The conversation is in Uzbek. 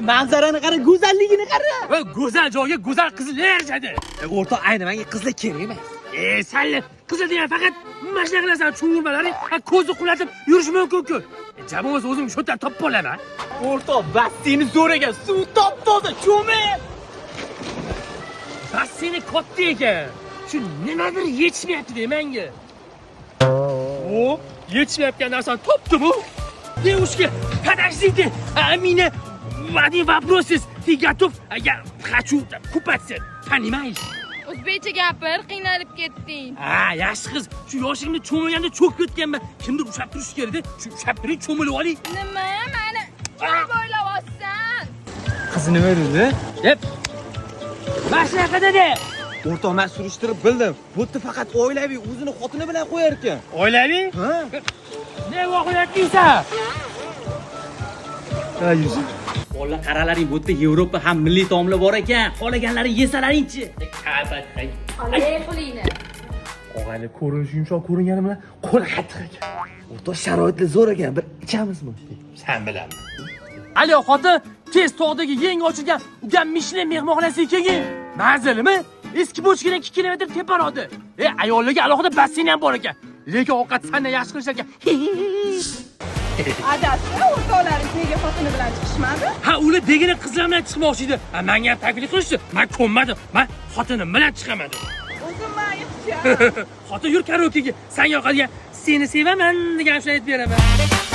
Manzarani qara, go'zalligini qara. Va go'zal joyga go'zal qizlar yarashadi. O'rtoq, ayni menga qizlar kerak emas. E, salla qizil degan faqat mana shunaqa narsani chuvurmalari, ha, ko'zni qulatib yurish mumkin-ku. E, ja bo'lmasa o'zim shu yerdan topib olaman. O'rtoq, basseyni zo'r ekan, suv top-toza, cho'mil. Basseyni katta ekan. Shu nimadir yetishmayapti menga. O, yetishmayotgan narsani topdim u. Девушка, подождите, а меня один вопрос есть. Ты готов? А я хочу купаться, понимаешь? O'zbekcha gapir, qiynalib ketding. Ha, yaxshi qiz. Shu yoshligimda cho'milganda cho'kib ketganman. Kimdir ushlab turishi kerak-da. Shu ushlab turing, cho'milib oling. Nima? Mani cho'p o'ylayapsan? Qiz nima dedi? Deb. Mana shunaqa dedi. O'rtoq, men surishtirib bildim. Bu yerda faqat oilaviy o'zini xotini bilan qo'yar ekan. Oilaviy? Ha? Ne voqea? Ha, yuzi. Bolalar, qaralaring, bu yerda Yevropa ham milliy taomlar bor ekan. Xohlaganlaring yesalaringchi. Olay pulingni. Og'ayni ko'rinishi yumshoq ko'ringani bilan qo'li qattiq ekan. O'rtoq, sharoitlar zo'r ekan, bir ichamizmi? Sen bilan. Alo, xotin, tez tog'dagi yangi ochilgan ukam Michelin mehmonxonasiga kelgin. Manzilimi? Eski Bochkadan 2 kilometr teparoqda. E, ayollarga alohida basseyn ham bor ekan. Lekin ovqat sandan yaxshi qilishar ekan. Adasi, o'rtoqlaring nega xotini bilan chiqishmadi? Ha, ular degani qizlar bilan chiqmoqchi edi. Ha, menga ham taklif qilishdi. Men ko'nmadim. Men xotinim bilan chiqaman dedim. O'zim mayiqcha. Xotin, yur karaokega. Senga yoqadigan "Seni sevaman" degan ashula aytib beraman.